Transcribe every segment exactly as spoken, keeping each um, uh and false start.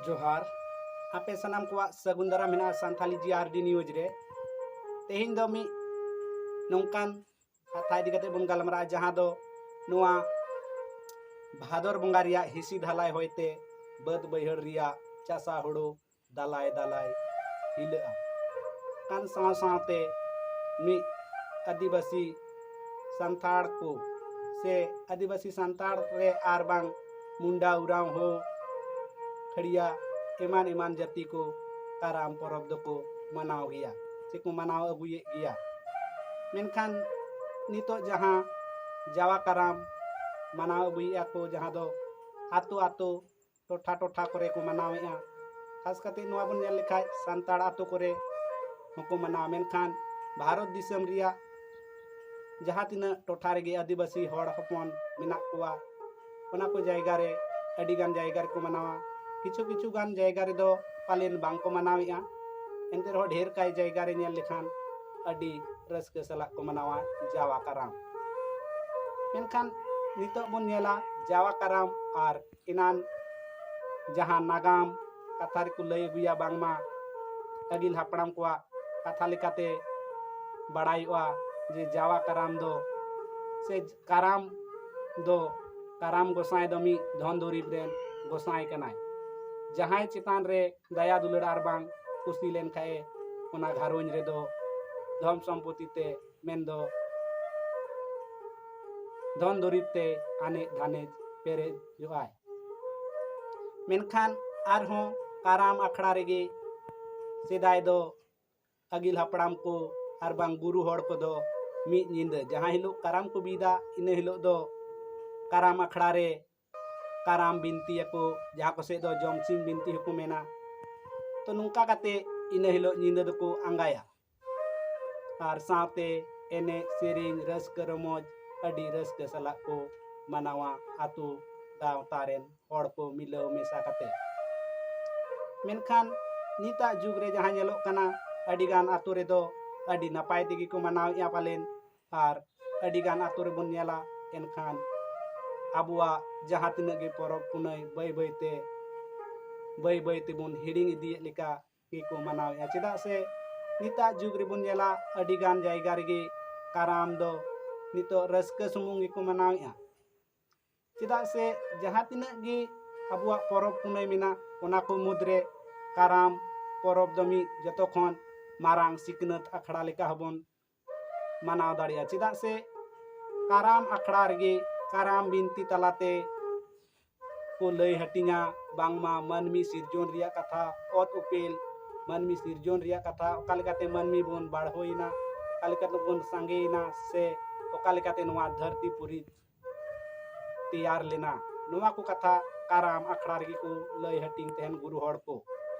ᱡᱚᱦᱟᱨ᱾ ᱟᱯᱮ ᱥᱟᱱᱟᱢ ᱠᱚᱣᱟᱜ ᱥᱟᱹᱜᱩᱱ ᱫᱟᱨᱟᱢ ᱢᱮᱱᱟᱜᱼᱟ ᱥᱟᱱᱛᱷᱟᱞᱤ ᱡᱤ ᱟᱨ ᱰᱤ ᱱᱤᱭᱩᱡᱽ ᱨᱮ᱾ ᱛᱮᱦᱮᱧ ᱫᱚ ᱢᱤᱫ ᱱᱚᱝᱠᱟᱱ ᱠᱟᱛᱷᱟ ᱤᱫᱤ ᱠᱟᱛᱮ ᱵᱚᱱ ᱜᱟᱞᱢᱟᱨᱟᱜᱼᱟ, ᱡᱟᱦᱟᱸ ᱫᱚ ᱱᱚᱣᱟ ᱵᱷᱟᱫᱚᱨ ᱵᱚᱸᱜᱟ ᱨᱮᱭᱟᱜ ᱦᱤᱸᱥᱤᱫ ᱦᱟᱞᱟᱭ ᱦᱚᱭᱛᱮ ᱵᱟᱹᱫᱽ ᱵᱟᱹᱭᱦᱟᱹᱲ ᱨᱮᱭᱟᱜ ᱪᱟᱥᱟ ᱦᱩᱲᱩ ᱫᱟᱞᱟᱭ ᱫᱟᱞᱟᱭ ᱦᱤᱞᱟᱹᱜᱼᱟ᱾ ᱠᱟᱱ ᱥᱟᱶ ᱥᱟᱶᱛᱮ ᱢᱤᱫ ᱟᱹᱫᱤᱵᱟᱹᱥᱤ ᱥᱟᱱᱛᱟᱲ ᱠᱚ ᱥᱮ ᱟᱹᱫᱤᱵᱟᱹᱥᱤ ᱥᱟᱱᱛᱟᱲ ᱨᱮ ᱟᱨ ᱵᱟᱝ ᱢᱩᱱᱰᱟ, ᱩᱨᱟᱣ, ᱦᱳ, ᱠᱷᱟᱹᱲᱤᱭᱟ ᱮᱢᱟᱱ ᱮᱢᱟᱱ ᱡᱟᱹᱛᱤ ᱠᱚ ᱠᱟᱨᱟᱢ ᱯᱚᱨᱚᱵᱽ ᱫᱚᱠᱚ ᱢᱟᱱᱟᱣ ᱜᱮᱭᱟ ᱥᱮᱠᱚ ᱢᱟᱱᱟᱣ ᱟᱹᱜᱩᱭᱮᱫ ᱜᱮᱭᱟ᱾ ᱢᱮᱱᱠᱷᱟᱱ ᱱᱤᱛᱚᱜ ᱡᱟᱦᱟᱸ ᱡᱟᱣᱟ ᱠᱟᱨᱟᱢ ᱢᱟᱱᱟᱣ ᱟᱹᱜᱩᱭᱮᱫᱼᱟ ᱠᱚ, ᱡᱟᱦᱟᱸ ᱫᱚ ᱟᱛᱳ ᱟᱛᱳ, ᱴᱚᱴᱷᱟ ᱴᱚᱴᱷᱟ ᱠᱚᱨᱮ ᱠᱚ ᱢᱟᱱᱟᱣᱮᱫᱼᱟ᱾ ᱠᱷᱟᱥ ᱠᱟᱛᱮ ᱱᱚᱣᱟ ᱵᱚᱱ ᱧᱮᱞ ᱞᱮᱠᱷᱟᱡ ᱥᱟᱱᱛᱟᱲ ᱟᱛᱳ ᱠᱚᱨᱮ ᱦᱚᱸᱠᱚ ᱢᱟᱱᱟᱣᱟ, ᱢᱮᱱᱠᱷᱟᱱ ᱵᱷᱟᱨᱚᱛ ᱫᱤᱥᱚᱢ ᱨᱮᱭᱟᱜ ᱡᱟᱦᱟᱸ ᱛᱤᱱᱟᱹᱜ ᱴᱚᱴᱷᱟ ᱨᱮᱜᱮ ᱟᱹᱫᱤᱵᱟᱹᱥᱤ ᱦᱚᱲ ᱦᱚᱯᱚᱱ ᱢᱮᱱᱟᱜ ᱠᱚᱣᱟ, ᱚᱱᱟ ᱠᱚ ᱡᱟᱭᱜᱟ ᱨᱮ ᱟᱹᱰᱤ ᱜᱟᱱ ᱡᱟᱭᱜᱟ ᱨᱮᱠᱚ ᱢᱟᱱᱟᱣᱟ᱾ ᱠᱤᱪᱷᱩ ᱠᱤᱪᱷᱩ ᱜᱟᱱ ᱡᱟᱭᱜᱟ ᱨᱮᱫᱚ ᱯᱟᱞᱮᱱ ᱵᱟᱝ ᱠᱚ ᱢᱟᱱᱟᱣᱮᱫᱼᱟ, ᱮᱱᱛᱮ ᱨᱮᱦᱚᱸ ᱰᱷᱮᱨ ᱠᱟᱭ ᱡᱟᱭᱜᱟ ᱨᱮ ᱧᱮᱞ ᱞᱮᱠᱷᱟᱱ ᱟᱹᱰᱤ ᱨᱟᱹᱥᱠᱟᱹ ᱥᱟᱞᱟᱜ ᱠᱚ ᱢᱟᱱᱟᱣᱟ ᱡᱟᱣᱟ ᱠᱟᱨᱟᱢ᱾ ᱢᱮᱱᱠᱷᱟᱱ ᱱᱤᱛᱚᱜ ᱵᱚᱱ ᱧᱮᱞᱟ ᱡᱟᱣᱟ ᱠᱟᱨᱟᱢ ᱟᱨ ᱮᱱᱟᱱ ᱡᱟᱦᱟᱸ ᱱᱟᱜᱟᱢ ᱠᱟᱛᱷᱟ ᱨᱮᱠᱚ ᱞᱟᱹᱭ ᱟᱹᱜᱩᱭᱟ, ᱵᱟᱝᱢᱟ ᱟᱹᱜᱤᱞ ᱦᱟᱯᱲᱟᱢ ᱠᱚᱣᱟᱜ ᱠᱟᱛᱷᱟ ᱞᱮᱠᱟᱛᱮ ᱵᱟᱲᱟᱭᱚᱜᱼᱟ ᱡᱮ ᱡᱟᱣᱟ ᱠᱟᱨᱟᱢ ᱫᱚ ᱥᱮ ᱠᱟᱨᱟᱢ ᱫᱚ, ᱠᱟᱨᱟᱢ ᱜᱚᱸᱥᱟᱭ ᱫᱚ ᱢᱤᱫ ᱫᱷᱚᱱ ᱫᱩᱨᱤᱵᱽ ᱨᱮᱱ ᱜᱚᱸᱥᱟᱭ ᱠᱟᱱᱟᱭ᱾ ᱡᱟᱦᱟᱸᱭ ᱪᱮᱛᱟᱱ ᱨᱮ ᱫᱟᱭᱟ ᱫᱩᱞᱟᱹᱲ ᱟᱨ ᱵᱟᱝ ᱠᱩᱥᱤ ᱞᱮᱱ ᱠᱷᱟᱡ ᱮ, ᱚᱱᱟ ᱜᱷᱟᱨᱚᱸᱡᱽ ᱨᱮᱫᱚ ᱫᱷᱚᱱ ᱥᱚᱢᱯᱚᱛᱤ ᱛᱮ, ᱢᱮᱱᱫᱚ ᱫᱷᱚᱱ ᱫᱩᱨᱤᱵᱽ ᱛᱮ ᱟᱱᱮᱡ ᱫᱷᱟᱱᱮᱡ ᱯᱮᱨᱮᱡᱚᱜᱼᱟᱭ᱾ ᱢᱮᱱᱠᱷᱟᱱ ᱟᱨᱦᱚᱸ ᱠᱟᱨᱟᱢ ᱟᱠᱷᱲᱟ ᱨᱮᱜᱮ ᱥᱮᱫᱟᱭ ᱫᱚ ᱟᱹᱜᱤᱞ ᱦᱟᱯᱲᱟᱢ ᱠᱚ ᱟᱨ ᱵᱟᱝ ᱜᱩᱨᱩ ᱦᱚᱲ ᱠᱚᱫᱚ ᱢᱤᱫ ᱧᱤᱫᱟᱹ, ᱡᱟᱦᱟᱸ ᱦᱤᱞᱳᱜ ᱠᱟᱨᱟᱢ ᱠᱚ ᱵᱤᱫᱟ, ᱤᱱᱟᱹ ᱦᱤᱞᱳᱜ ᱫᱚ ᱠᱟᱨᱟᱢ ᱟᱠᱷᱲᱟ ᱨᱮ ᱠᱟᱨᱟᱢ ᱵᱤᱱᱛᱤᱭᱟᱠᱚ, ᱡᱟᱦᱟᱸ ᱠᱚ ᱥᱮᱫ ᱫᱚ ᱡᱚᱢᱥᱤᱢ ᱵᱤᱱᱛᱤ ᱦᱚᱸᱠᱚ ᱢᱮᱱᱟ᱾ ᱛᱚ, ᱱᱚᱝᱠᱟ ᱠᱟᱛᱮ ᱤᱱᱟᱹ ᱦᱤᱞᱳᱜ ᱧᱤᱫᱟᱹ ᱫᱚᱠᱚ ᱟᱸᱜᱟᱭᱟ ᱟᱨ ᱥᱟᱶᱛᱮ ᱮᱱᱮᱡ ᱥᱮᱨᱮᱧ ᱨᱟᱹᱥᱠᱟᱹ ᱨᱚᱢᱚᱡᱽ ᱟᱹᱰᱤ ᱨᱟᱹᱥᱠᱟᱹ ᱥᱟᱞᱟᱜ ᱠᱚ ᱢᱟᱱᱟᱣᱟ, ᱟᱛᱳ ᱜᱟᱶᱛᱟ ᱨᱮᱱ ᱦᱚᱲ ᱠᱚ ᱢᱤᱞᱟᱹᱣ ᱢᱮᱥᱟ ᱠᱟᱛᱮ᱾ ᱢᱮᱱᱠᱷᱟᱱ ᱱᱤᱛᱟᱜ ᱡᱩᱜᱽ ᱨᱮ ᱡᱟᱦᱟᱸ ᱧᱮᱞᱚᱜ ᱠᱟᱱᱟ, ᱟᱹᱰᱤᱜᱟᱱ ᱟᱛᱳ ᱨᱮᱫᱚ ᱟᱹᱰᱤ ᱱᱟᱯᱟᱭ ᱛᱮᱜᱮ ᱠᱚ ᱢᱟᱱᱟᱣᱮᱫᱼᱟ ᱯᱟᱞᱮᱱ, ᱟᱨ ᱟᱹᱰᱤᱜᱟᱱ ᱟᱛᱳ ᱨᱮᱵᱚᱱ ᱧᱮᱞᱟ, ᱮᱱᱠᱷᱟᱱ ᱟᱵᱚᱣᱟᱜ ᱡᱟᱦᱟᱸ ᱛᱤᱱᱟᱹᱜ ᱜᱮ ᱯᱚᱨᱚᱵᱽ ᱯᱩᱱᱟᱹᱭ ᱵᱟᱹᱭ ᱵᱟᱹᱭᱛᱮ ᱵᱟᱹᱭ ᱵᱟᱹᱭ ᱛᱮᱵᱚᱱ ᱦᱤᱲᱤᱧ ᱤᱫᱤᱭᱮᱫ ᱞᱮᱠᱟ ᱜᱮᱠᱚ ᱢᱟᱱᱟᱣᱮᱫᱼᱟ᱾ ᱪᱮᱫᱟᱜ ᱥᱮ ᱱᱤᱛᱟᱜ ᱡᱩᱜᱽ ᱨᱮᱵᱚᱱ ᱧᱮᱞᱟ, ᱟᱹᱰᱤ ᱜᱟᱱ ᱡᱟᱭᱜᱟ ᱨᱮᱜᱮ ᱠᱟᱨᱟᱢ ᱫᱚ ᱱᱤᱛᱚᱜ ᱨᱟᱹᱥᱠᱟᱹ ᱥᱩᱢᱩᱝ ᱜᱮᱠᱚ ᱢᱟᱱᱟᱣᱮᱫᱼᱟ᱾ ᱪᱮᱫᱟᱜ ᱥᱮ ᱡᱟᱦᱟᱸ ᱛᱤᱱᱟᱹᱜ ᱜᱮ ᱟᱵᱚᱣᱟᱜ ᱯᱚᱨᱚᱵᱽ ᱯᱩᱱᱟᱹᱭ ᱢᱮᱱᱟᱜ, ᱚᱱᱟ ᱠᱚ ᱢᱩᱫᱽᱨᱮ ᱠᱟᱨᱟᱢ ᱯᱚᱨᱚᱵᱽ ᱫᱚ ᱢᱤᱫ ᱡᱚᱛᱚ ᱠᱷᱚᱱ ᱢᱟᱨᱟᱝ ᱥᱤᱠᱷᱱᱟᱹᱛ ᱟᱠᱷᱲᱟ ᱞᱮᱠᱟ ᱦᱚᱸᱵᱚᱱ ᱢᱟᱱᱟᱣ ᱫᱟᱲᱮᱭᱟᱜᱼᱟ᱾ ᱪᱮᱫᱟᱜ ᱥᱮ ᱠᱟᱨᱟᱢ ᱟᱠᱷᱲᱟ ᱨᱮᱜᱮ ᱠᱟᱨᱟᱢ ᱵᱤᱱᱛᱤ ᱛᱟᱞᱟᱛᱮ ᱠᱚ ᱞᱟᱹᱭ ᱦᱟᱹᱴᱤᱧᱟ, ᱵᱟᱝᱢᱟ ᱢᱟᱹᱱᱢᱤ ᱥᱤᱨᱡᱚᱱ ᱨᱮᱭᱟᱜ ᱠᱟᱛᱷᱟ, ᱚᱛ ᱩᱯᱮᱞ, ᱢᱟᱹᱱᱢᱤ ᱥᱤᱨᱡᱚᱱ ᱨᱮᱭᱟᱜ ᱠᱟᱛᱷᱟ, ᱚᱠᱟ ᱞᱮᱠᱟᱛᱮ ᱢᱟᱹᱱᱢᱤ ᱵᱚᱱ ᱵᱟᱲᱦᱟᱣᱮᱱᱟ, ᱚᱠᱟ ᱞᱮᱠᱟᱛᱮ ᱵᱚᱱ ᱥᱟᱸᱜᱮᱭᱮᱱᱟ, ᱥᱮ ᱚᱠᱟ ᱞᱮᱠᱟᱛᱮ ᱱᱚᱣᱟ ᱫᱷᱟᱹᱨᱛᱤ ᱯᱩᱨᱤ ᱛᱮᱭᱟᱨ ᱞᱮᱱᱟ, ᱱᱚᱣᱟ ᱠᱚ ᱠᱟᱛᱷᱟ ᱠᱟᱨᱟᱢ ᱟᱠᱷᱲᱟ ᱨᱮᱜᱮ ᱠᱚ ᱞᱟᱹᱭ ᱦᱟᱹᱴᱤᱧ ᱛᱟᱦᱮᱱ ᱜᱩᱨᱩ ᱦᱚᱲ ᱠᱚ᱾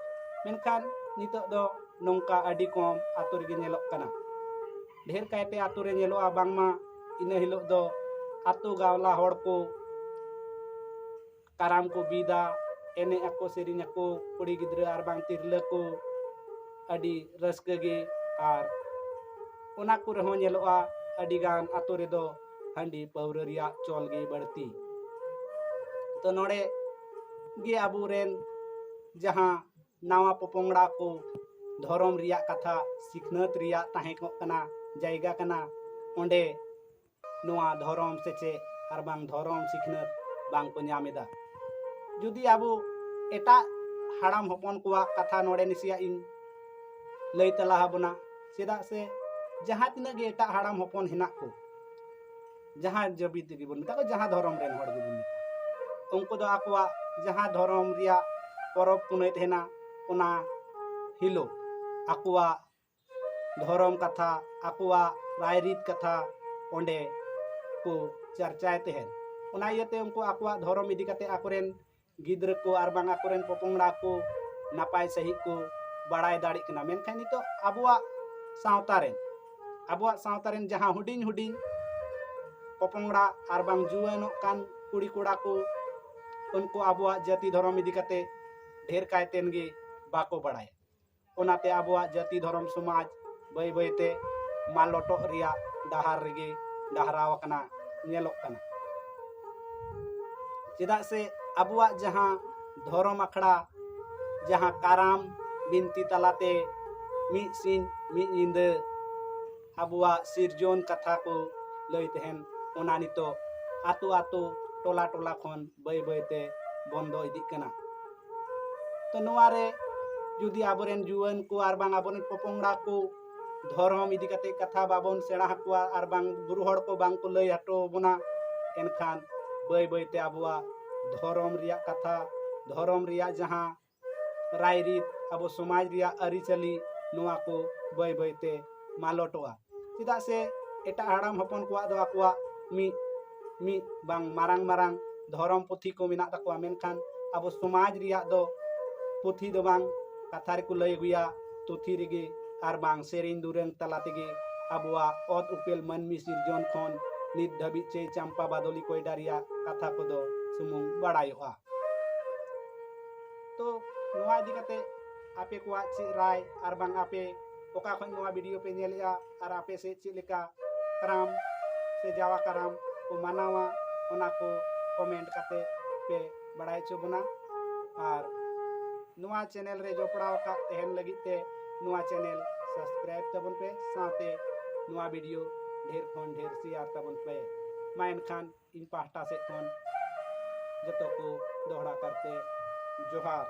ᱢᱮᱱᱠᱷᱟᱱ ᱱᱤᱛᱚᱜ ᱫᱚ ᱱᱚᱝᱠᱟ ᱟᱹᱰᱤ ᱠᱚᱢ ᱟᱛᱳ ᱨᱮᱜᱮ ᱧᱮᱞᱚᱜ ᱠᱟᱱᱟ᱾ ᱰᱷᱮᱨ ᱠᱟᱭᱛᱮ ᱟᱛᱳ ᱨᱮ ᱧᱮᱞᱚᱜᱼᱟ, ᱵᱟᱝᱢᱟ ᱤᱱᱟᱹ ᱦᱤᱞᱳᱜ ᱫᱚ ᱟᱛᱳ ᱜᱟᱶᱞᱟ ᱦᱚᱲ ᱠᱚ ᱠᱟᱨᱟᱢ ᱠᱚ ᱵᱤᱫᱟ, ᱮᱱᱮᱡ ᱟᱠᱚ, ᱥᱮᱨᱮᱧ ᱟᱠᱚ, ᱠᱩᱲᱤ ᱜᱤᱫᱽᱨᱟᱹ ᱟᱨ ᱵᱟᱝ ᱛᱤᱨᱞᱟᱹ ᱠᱚ ᱟᱹᱰᱤ ᱨᱟᱹᱥᱠᱟᱹ ᱜᱮ᱾ ᱟᱨ ᱚᱱᱟ ᱠᱚᱨᱮ ᱦᱚᱸ ᱧᱮᱞᱚᱜᱼᱟ, ᱟᱹᱰᱤ ᱜᱟᱱ ᱟᱛᱳ ᱨᱮᱫᱚ ᱦᱟᱺᱰᱤ ᱯᱟᱹᱣᱨᱟᱹ ᱨᱮᱭᱟᱜ ᱪᱚᱞ ᱜᱮ ᱵᱟᱹᱲᱛᱤ᱾ ᱛᱚ ᱱᱚᱰᱮ ᱜᱮ ᱟᱵᱚᱨᱮᱱ ᱡᱟᱦᱟᱸ ᱱᱟᱣᱟ ᱯᱚᱯᱚᱝᱲᱟ ᱠᱚ ᱫᱷᱚᱨᱚᱢ ᱨᱮᱭᱟᱜ ᱠᱟᱛᱷᱟ, ᱥᱤᱠᱷᱱᱟᱹᱛ ᱨᱮᱭᱟᱜ ᱛᱟᱦᱮᱸ ᱠᱚᱜ ᱠᱟᱱᱟ, ᱡᱟᱭᱜᱟ ᱠᱟᱱᱟ, ᱚᱸᱰᱮ ᱱᱚᱣᱟ ᱫᱷᱚᱨᱚᱢ ᱥᱮᱪᱮᱫ ᱟᱨ ᱵᱟᱝ ᱫᱷᱚᱨᱚᱢ ᱥᱤᱠᱷᱱᱟᱹᱛ ᱵᱟᱝ ᱠᱚ ᱧᱟᱢ ᱮᱫᱟ᱾ ᱡᱩᱫᱤ ᱟᱵᱚ ᱮᱴᱟᱜ ᱦᱟᱲᱟᱢ ᱦᱚᱯᱚᱱ ᱠᱚᱣᱟᱜ ᱠᱟᱛᱷᱟ ᱱᱚᱰᱮ ᱱᱟᱥᱮᱭᱟᱜ ᱤᱧ ᱞᱟᱹᱭ ᱛᱟᱞᱟ ᱟᱵᱚᱱᱟ, ᱪᱮᱫᱟᱜ ᱥᱮ ᱡᱟᱦᱟᱸ ᱛᱤᱱᱟᱹᱜ ᱜᱮ ᱮᱴᱟᱜ ᱦᱟᱲᱟᱢ ᱦᱚᱯᱚᱱ ᱦᱮᱱᱟᱜ ᱠᱚ, ᱡᱟᱦᱟᱸ ᱡᱟᱹᱵᱤ ᱛᱮᱜᱮ ᱵᱚᱱ ᱢᱮᱛᱟ ᱠᱚᱣᱟ, ᱡᱟᱦᱟᱸ ᱫᱷᱚᱨᱚᱢ ᱨᱮᱱ ᱦᱚᱲ ᱜᱮᱵᱚᱱ ᱢᱮᱛᱟ ᱠᱚᱣᱟ, ᱩᱱᱠᱩ ᱫᱚ ᱟᱠᱚᱣᱟᱜ ᱡᱟᱦᱟᱸ ᱫᱷᱚᱨᱚᱢ ᱨᱮᱭᱟᱜ ᱯᱚᱨᱚᱵᱽ ᱯᱩᱱᱟᱹᱭ ᱛᱟᱦᱮᱱᱟ, ᱚᱱᱟ ᱦᱤᱞᱳᱜ ᱟᱠᱚᱣᱟᱜ ᱫᱷᱚᱨᱚᱢ ᱠᱟᱛᱷᱟ, ᱟᱠᱚᱣᱟᱜ ᱨᱟᱭᱨᱤᱛ ᱠᱟᱛᱷᱟ ᱚᱸᱰᱮ ᱠᱚ ᱪᱟᱨᱪᱟᱭ ᱛᱟᱦᱮᱸᱱ᱾ ᱚᱱᱟ ᱤᱭᱟᱹᱛᱮ ᱩᱱᱠᱩ ᱟᱠᱚᱣᱟᱜ ᱫᱷᱚᱨᱚᱢ ᱤᱫᱤ ᱠᱟᱛᱮ ᱟᱠᱚᱨᱮᱱ ᱜᱤᱫᱽᱨᱟᱹ ᱠᱚ ᱟᱨ ᱵᱟᱝ ᱟᱠᱚᱨᱮᱱ ᱯᱚᱯᱚᱝᱲᱟ ᱠᱚ ᱱᱟᱯᱟᱭ ᱥᱟᱺᱦᱤᱡ ᱠᱚ ᱵᱟᱲᱟᱭ ᱫᱟᱲᱮᱜ ᱠᱟᱱᱟ᱾ ᱢᱮᱱᱠᱷᱟᱱ ᱱᱤᱛᱚᱜ ᱟᱵᱚᱣᱟᱜ ᱥᱟᱶᱛᱟ ᱨᱮᱱ, ᱟᱵᱚᱣᱟᱜ ᱥᱟᱶᱛᱟ ᱨᱮᱱ ᱡᱟᱦᱟᱸ ᱦᱩᱰᱤᱧ ᱦᱩᱰᱤᱧ ᱯᱚᱯᱚᱝᱲᱟ ᱟᱨ ᱵᱟᱝ ᱡᱩᱣᱟᱹᱱᱚᱜ ᱠᱟᱱ ᱠᱩᱲᱤ ᱠᱚᱲᱟ ᱠᱚ, ᱩᱱᱠᱩ ᱟᱵᱚᱣᱟᱜ ᱡᱟᱹᱛᱤ ᱫᱷᱚᱨᱚᱢ ᱤᱫᱤ ᱠᱟᱛᱮ ᱰᱷᱮᱨ ᱠᱟᱭᱛᱮᱱ ᱜᱮ ᱵᱟᱠᱚ ᱵᱟᱲᱟᱭᱟ᱾ ᱚᱱᱟᱛᱮ ᱟᱵᱚᱣᱟᱜ ᱡᱟᱹᱛᱤ ᱫᱷᱚᱨᱚᱢ ᱥᱚᱢᱟᱡᱽ ᱵᱟᱹᱭ ᱵᱟᱹᱭᱛᱮ ᱢᱟᱞᱚᱴᱚᱜ ᱨᱮᱭᱟᱜ ᱰᱟᱦᱟᱨ ᱨᱮᱜᱮ ᱰᱟᱦᱨᱟᱣ ᱟᱠᱟᱱᱟ, ᱧᱮᱞᱚᱜ ᱠᱟᱱᱟ᱾ ᱪᱮᱫᱟᱜ ᱥᱮ ᱟᱵᱚᱣᱟᱜ ᱡᱟᱦᱟᱸ ᱫᱷᱚᱨᱚᱢ ᱟᱠᱷᱲᱟ ᱡᱟᱦᱟᱸ ᱠᱟᱨᱟᱢ ᱵᱤᱱᱛᱤ ᱛᱟᱞᱟᱛᱮ ᱢᱤᱫ ᱥᱤᱧ ᱢᱤᱫ ᱧᱤᱫᱟᱹ ᱟᱵᱚᱣᱟᱜ ᱥᱤᱨᱡᱚᱱ ᱠᱟᱛᱷᱟ ᱠᱚ ᱞᱟᱹᱭ ᱛᱟᱦᱮᱱ, ᱚᱱᱟ ᱱᱤᱛᱚᱜ ᱟᱛᱳ ᱟᱛᱳ, ᱴᱚᱞᱟ ᱴᱚᱞᱟ ᱠᱷᱚᱱ ᱵᱟᱹᱭ ᱵᱟᱹᱭᱛᱮ ᱵᱚᱱᱫᱚ ᱤᱫᱤᱜ ᱠᱟᱱᱟ᱾ ᱛᱚ ᱱᱚᱣᱟ ᱨᱮ ᱡᱩᱫᱤ ᱟᱵᱚᱨᱮᱱ ᱡᱩᱣᱟᱹᱱ ᱠᱚ ᱟᱨ ᱵᱟᱝ ᱟᱵᱚᱨᱮᱱ ᱯᱚᱯᱚᱝᱲᱟ ᱠᱚ ᱫᱷᱚᱨᱚᱢ ᱤᱫᱤ ᱠᱟᱛᱮ ᱠᱟᱛᱷᱟ ᱵᱟᱵᱚᱱ ᱥᱮᱬᱟ ᱟᱠᱚᱣᱟ ᱟᱨ ᱵᱟᱝ ᱜᱩᱨᱩ ᱦᱚᱲ ᱠᱚ ᱵᱟᱝ ᱠᱚ ᱞᱟᱹᱭ ᱦᱚᱴᱚ ᱟᱵᱚᱱᱟ, ᱮᱱᱠᱷᱟᱱ ᱵᱟᱹᱭ ᱵᱟᱹᱭᱛᱮ ᱟᱵᱚᱣᱟᱜ ᱫᱷᱚᱨᱚᱢ ᱨᱮᱭᱟᱜ ᱠᱟᱛᱷᱟ, ᱫᱷᱚᱨᱚᱢ ᱨᱮᱭᱟᱜ ᱡᱟᱦᱟᱸ ᱨᱟᱭᱨᱤᱛ, ᱟᱵᱚ ᱥᱚᱢᱟᱡᱽ ᱨᱮᱭᱟᱜ ᱟᱹᱨᱤᱪᱟᱹᱞᱤ, ᱱᱚᱣᱟ ᱠᱚ ᱵᱟᱹᱭ ᱵᱟᱹᱭᱛᱮ ᱢᱟᱞᱚᱴᱚᱜᱼᱟ᱾ ᱪᱮᱫᱟᱜ ᱥᱮ ᱮᱴᱟᱜ ᱦᱟᱲᱟᱢ ᱦᱚᱯᱚᱱ ᱠᱚᱣᱟᱜ ᱫᱚ ᱟᱠᱚᱣᱟᱜ ᱢᱤᱫ, ᱢᱤᱫ ᱵᱟᱝ ᱢᱟᱨᱟᱝ ᱢᱟᱨᱟᱝ ᱫᱷᱚᱨᱚᱢ ᱯᱩᱛᱷᱤ ᱠᱚ ᱢᱮᱱᱟᱜ ᱛᱟᱠᱚᱣᱟ, ᱢᱮᱱᱠᱷᱟᱱ ᱟᱵᱚ ᱥᱚᱢᱟᱡᱽ ᱨᱮᱭᱟᱜ ᱫᱚ ᱯᱩᱛᱷᱤ ᱫᱚ ᱵᱟᱝ, ᱠᱟᱛᱷᱟ ᱨᱮᱠᱚ ᱞᱟᱹᱭ ᱟᱹᱜᱩᱭᱟ, ᱯᱩᱛᱷᱤ ᱨᱮᱜᱮ ᱟᱨ ᱵᱟᱝ ᱥᱮᱨᱮᱧ ᱫᱩᱨᱟᱹᱝ ᱛᱟᱞᱟ ᱛᱮᱜᱮ ᱟᱵᱚᱣᱟᱜ ᱚᱛ ᱩᱯᱮᱞ ᱢᱟᱹᱱᱢᱤ ᱥᱤᱨᱡᱚᱱ ᱠᱷᱚᱱ ᱱᱤᱛ ᱫᱷᱟᱹᱵᱤᱡ ᱪᱟᱹᱭ ᱪᱟᱢᱯᱟ ᱵᱟᱫᱚᱞᱤ ᱠᱚᱭᱰᱟ ᱨᱮᱭᱟᱜ ᱠᱟᱛᱷᱟ ᱠᱚᱫᱚ ᱥᱩᱢᱩᱝ ᱵᱟᱲᱟᱭᱚᱜᱼᱟ᱾ ᱛᱚ ᱱᱚᱣᱟ ᱤᱫᱤ ᱠᱟᱛᱮ ᱟᱯᱮ ᱠᱚᱣᱟᱜ ᱪᱮᱫ ᱨᱟᱭ ᱟᱨ ᱵᱟᱝ ᱟᱯᱮ ᱚᱠᱟ ᱠᱷᱚᱱ ᱱᱚᱣᱟ ᱵᱷᱤᱰᱤᱭᱳ ᱯᱮ ᱧᱮᱞᱮᱜᱼᱟ ᱟᱨ ᱟᱯᱮ ᱥᱮᱫ ᱪᱮᱫ ᱞᱮᱠᱟ ᱠᱟᱨᱟᱢ ᱥᱮ ᱡᱟᱣᱟ ᱠᱟᱨᱟᱢ ᱠᱚ ᱢᱟᱱᱟᱣᱟ, ᱚᱱᱟ ᱠᱚ ᱠᱚᱢᱮᱱᱴ ᱠᱟᱛᱮ ᱯᱮ ᱵᱟᱲᱟᱭ ᱦᱚᱪᱚ ᱵᱚᱱᱟ᱾ ᱟᱨ ᱱᱚᱣᱟ ᱪᱮᱱᱮᱞ ᱨᱮ ᱡᱚᱯᱲᱟᱣ ᱟᱠᱟᱫ ᱛᱟᱦᱮᱱ ᱞᱟᱹᱜᱤᱫ ᱛᱮ ᱱᱚᱣᱟ ᱪᱮᱱᱮᱞ ᱥᱟᱵᱥᱠᱨᱟᱭᱤᱵ ᱛᱟᱵᱚᱱ ᱯᱮ, ᱥᱟᱶᱛᱮ ᱱᱚᱣᱟ ᱵᱷᱤᱰᱤᱭᱳ ᱰᱷᱮᱨ ᱠᱷᱚᱱ ᱰᱷᱮᱨ ᱥᱮᱭᱟᱨ ᱛᱟᱵᱚᱱ ᱯᱮ᱾ ᱢᱟ ᱮᱱᱠᱷᱟᱱ ᱤᱧ ᱯᱟᱦᱴᱟ ᱥᱮᱫ ᱠᱷᱚᱱ ᱡᱚᱛᱚ ᱠᱚ ᱫᱚᱦᱲᱟ ᱠᱟᱨᱛᱮ ᱡᱚᱦᱟᱨ᱾